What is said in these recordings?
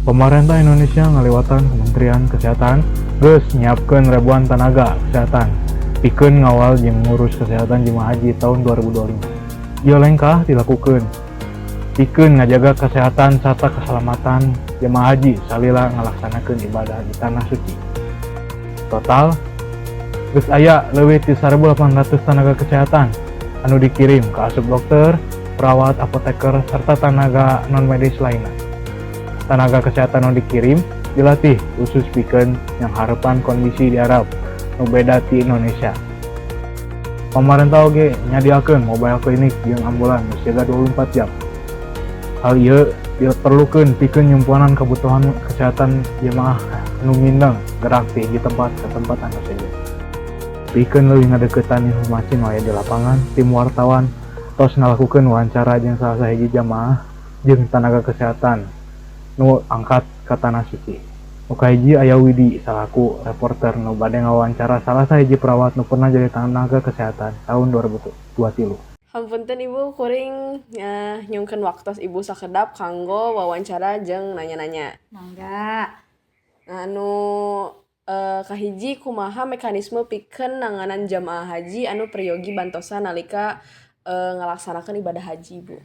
Pemerintah Indonesia ngaliwatan Kementerian Kesehatan geus nyiapkeun ribuan tenaga kesehatan pikeun ngawal jeung ngurus kesehatan jemaah haji tahun 2025. Ieu lengkah dilakukeun pikeun ngajaga kesehatan serta keselamatan jemaah haji salila ngalaksanakeun ibadah di tanah suci. Total geus aya leuwih ti 1800 tenaga kesehatan anu dikirim kaasup dokter, perawat, apoteker, serta tenaga non medis lainnya. Tenaga kesehatan nu dikirim dilatih khusus pikeun nyanghareupan kondisi di Arab nu beda ti Indonesia. Pemerintah oge nyadiakeun mobile klinik jeung ambulan nu siaga 24 jam. Hal ieu diperlukeun pikeun nyumponan kebutuhan kesehatan jemaah anu mindeng gerak ti hiji tempat ke tempat anu sejen. Pikeun leuwih ngadeukeutan informasi nu aya di lapangan, tim wartawan tos ngalakukeun wawancara jeung salah sahiji jamaah jeung tenaga kesehatan nu angkat ka tanah suci. Nu kahiji aya Widi salaku reporter nu bade ngawawancara salah sahiji perawat nu pernah jadi tenaga kesehatan tahun 2023. Hapunten, Ibu, kuring nyungkeun waktos Ibu sakedap kanggo wawancara jeung nanya-nanya. Mangga. Nah, anu kahiji, kumaha mekanisme pikeun nanganan jamaah haji anu peryogi bantosan nalika ngalaksanakeun ibadah haji, Bu?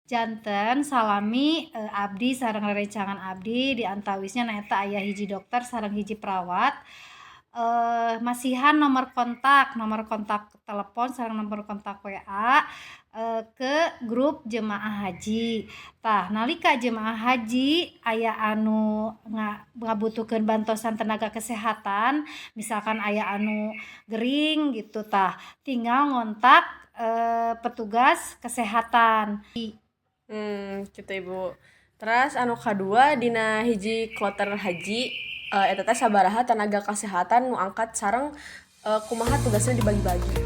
Janten salami abdi sareng rerencangan abdi, di antawisnya nyaeta aya hiji dokter sareng hiji perawat, masihan nomor kontak telepon sareng nomor kontak WA ke grup jemaah haji. Tah, nalika jemaah haji aya anu ngabutuhkeun bantosan tenaga kesehatan, misalkan aya anu gering gitu, tah tinggal ngontak petugas kesehatan. Gitu, Ibu. Terus anu kadua, dina hiji kloter haji eta teh sabaraha tenaga kesehatan nu angkat sareng kumaha tugasna dibagi-bagi?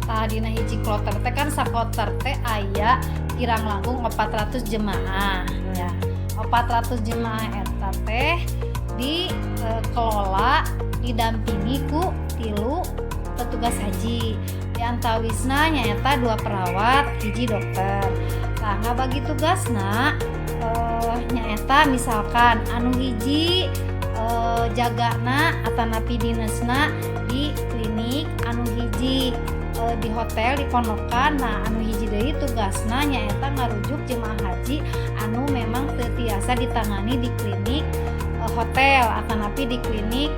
Tah, dina hiji kloter teh kan sakloter teh aya kirang langkung 400 jemaah ya. 400 jemaah eta teh dikelola, didampingi ku tilu petugas haji. Di antawisna nyaeta dua perawat, hiji dokter. Tah, ngabagi tugasna nyaeta misalkan anu hiji jagana atanapi dinesna di klinik, anu hiji di hotel, di pondokan. Nah, anu hiji deui tugasna nyaeta ngarujuk jemaah haji anu memang teu tiasa ditangani di klinik hotel atanapi di klinik,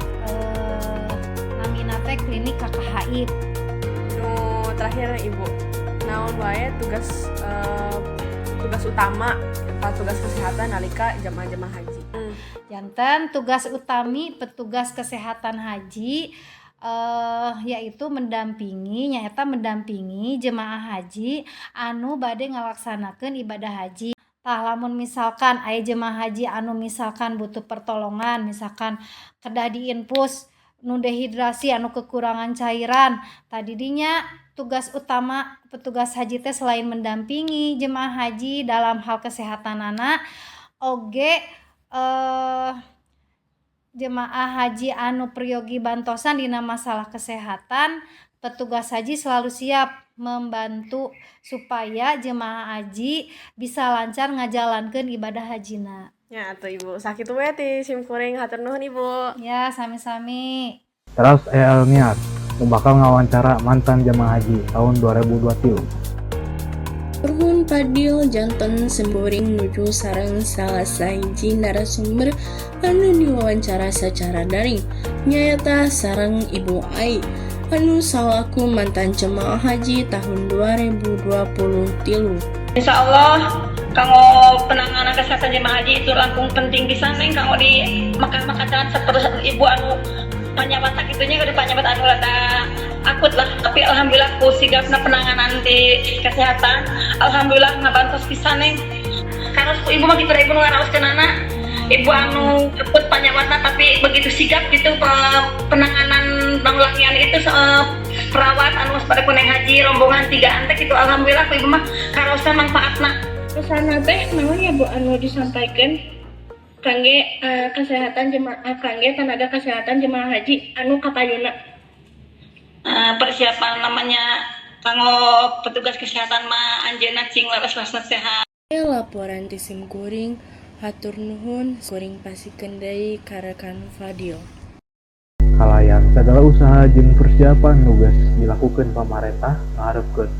namina teh klinik KKHI. Nu terakhir, Ibu, naon wae tugas tugas utama tugas kesehatan nalika jamaah-jamaah haji? Janten tugas utami petugas kesehatan haji yaitu mendampingi, nyaeta mendampingi jemaah haji anu bade ngalaksanakeun ibadah haji. Tah, lamun misalkan aya jemaah haji anu misalkan butuh pertolongan, misalkan kedah diinfus, nu dehidrasi, anu kekurangan cairan, tah di dinya tugas utama petugas haji teh selain mendampingi jemaah haji dalam hal kesehatanana oge jemaah haji anu peryogi bantosan dina masalah kesehatan, petugas haji selalu siap membantu supaya jemaah haji bisa lancar ngajalankeun ibadah hajina. Ya atuh, Ibu, sakitu we ti sim kuring, hatur nuhun, Ibu. Ya, sami-sami. Terus aya Elniar nu bakal ngawancara mantan jamaah haji tahun 2023. Nuhun, Padil. Janten simkuring nuju sareng salah sahiji narasumber anu diwawancara secara daring, nyaeta sareng Ibu Ai anu salaku mantan jemaah haji tahun 2023. Insya Allah kanggo penanganan kesehatan jemaah haji itu langkung penting pisan, Neng, kanggo di Mekah-Mekah seperti ibu anu panyawat kitu nya, kudu panyawat anu rada akut lah. Tapi alhamdulillah ku sigapna penanganan di kesehatan, alhamdulillah ngabantos pisan, Neng. Karena ku ibu mah kitu, ibu nu ngaraoskeunana ibu anu akut panyawatna, tapi begitu sigap gitu penanganan banglangian itu, perawat anu pada ku Neng Haji rombongan tiga antek itu, alhamdulillah ku ibu mah karaosan manfaatna. Pesan teh naon ya, Bu, anu disampaikan kangge kesehatan jemaah, kangge tenaga kesehatan jemaah haji anu kapayuna? Persiapan namanya kanggo petugas kesehatan mah anjeunna cing leres-leresna sehat. Laporan ti simkuring. Hatur nuhun, kuring pasihkeun deui ka rekan Fadil. Kalayan sagala usaha jeung persiapan nu geus dilakukeun pamarentah ngaharepkeun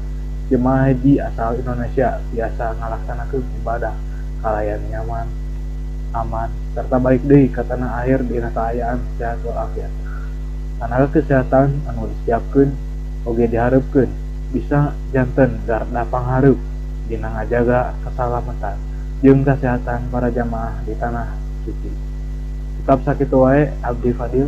jemaah haji asal Indonesia tiasa ngalaksanakeun ibadah kalayan nyaman, aman, serta balik deui ka tanah air dina kaayaan sehat walafiat. Tanaga kesehatan anu disiapkeun oge diharepkeun bisa janten garda panghareup dina ngajaga kesalamatan jeung kasehatan para jamaah di tanah suci. Cekap sakitu wae, abdi Fadil.